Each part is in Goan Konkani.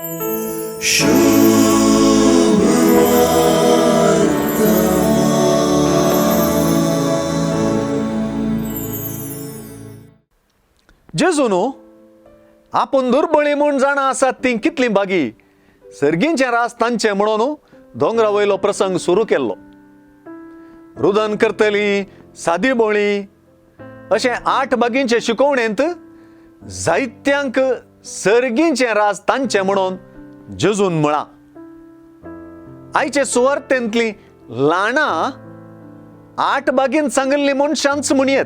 जेजून आपूण दुर्बळी म्हूण जाणा आसात तीं कितलीं बागी सर्गींचें रास तांचें म्हणून दोंगरा वयलो प्रसंग सुरू केल्लो. रुदन करतली सादी बोळी अशें 8 बागींचे शिकोवणेंत जायत्यांक सर्गींचें राज तांचें म्हणून जेजून म्हळां. आयचे सुवार्तेंतलीं ल्हानां 8 बागीन सांगिल्लीं मनशांच म्हणयेत.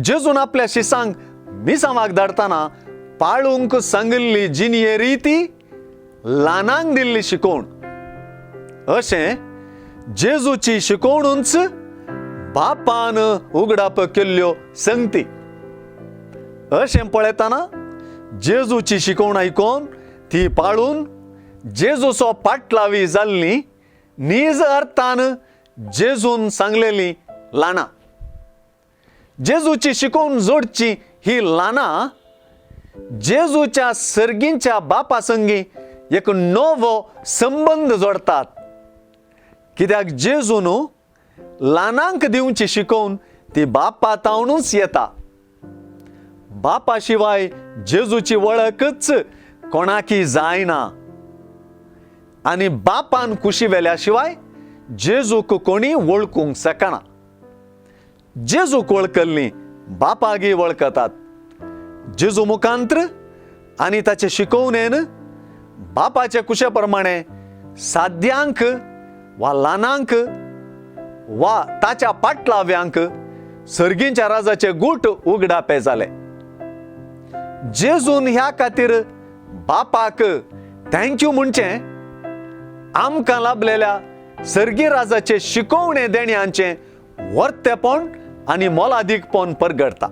जेजून आपल्या शिसांक मिसांवाक धाडटना पाळूंक सांगिल्ली जिणये ती ल्हानांक दिल्ली शिकोवण. अशें जेजूची शिकोवणूच बापान उगडाप केल्ल्यो संगती. अशें पळयतना जेजूची शिकोवण आयकून ती पाळून जेजूचो पाटलावी जाल्ली नीज अर्थान जेजून सांगलेली ल्हानां. जेजूची शिकोवण जोडची ही ल्हानां जेजूच्या सर्गींच्या बापा संगी एक नवो संबंद जोडतात. कित्याक जेजून ल्हानांक दिवची शिकोवन ती बापा तावनूच येता. बापा शिवाय जेजूची वळखच कोणाकी जायना आनी बापान कुशी वेल्या शिवाय जेजूक कोणी वळखूंक शकना. जेजूक वळखल्ली बापागी वळखतात. जेजू मुखांत्र आनी ताचे शिकोवणेन बापाचे कुशे प्रमाणे साद्यांक वा ल्हानांक वा ताच्या पाटलाव्यांक सर्गींच्या राजाचे गूट उगडापे जाले. जेजून ह्या खातीर बापाक thank you म्हणचें आमकां लाभलेल्या सर्गी राजाचे शिकोवणे देण्यांचें वर्तेपण आनी मोलादीकपण परगडटा.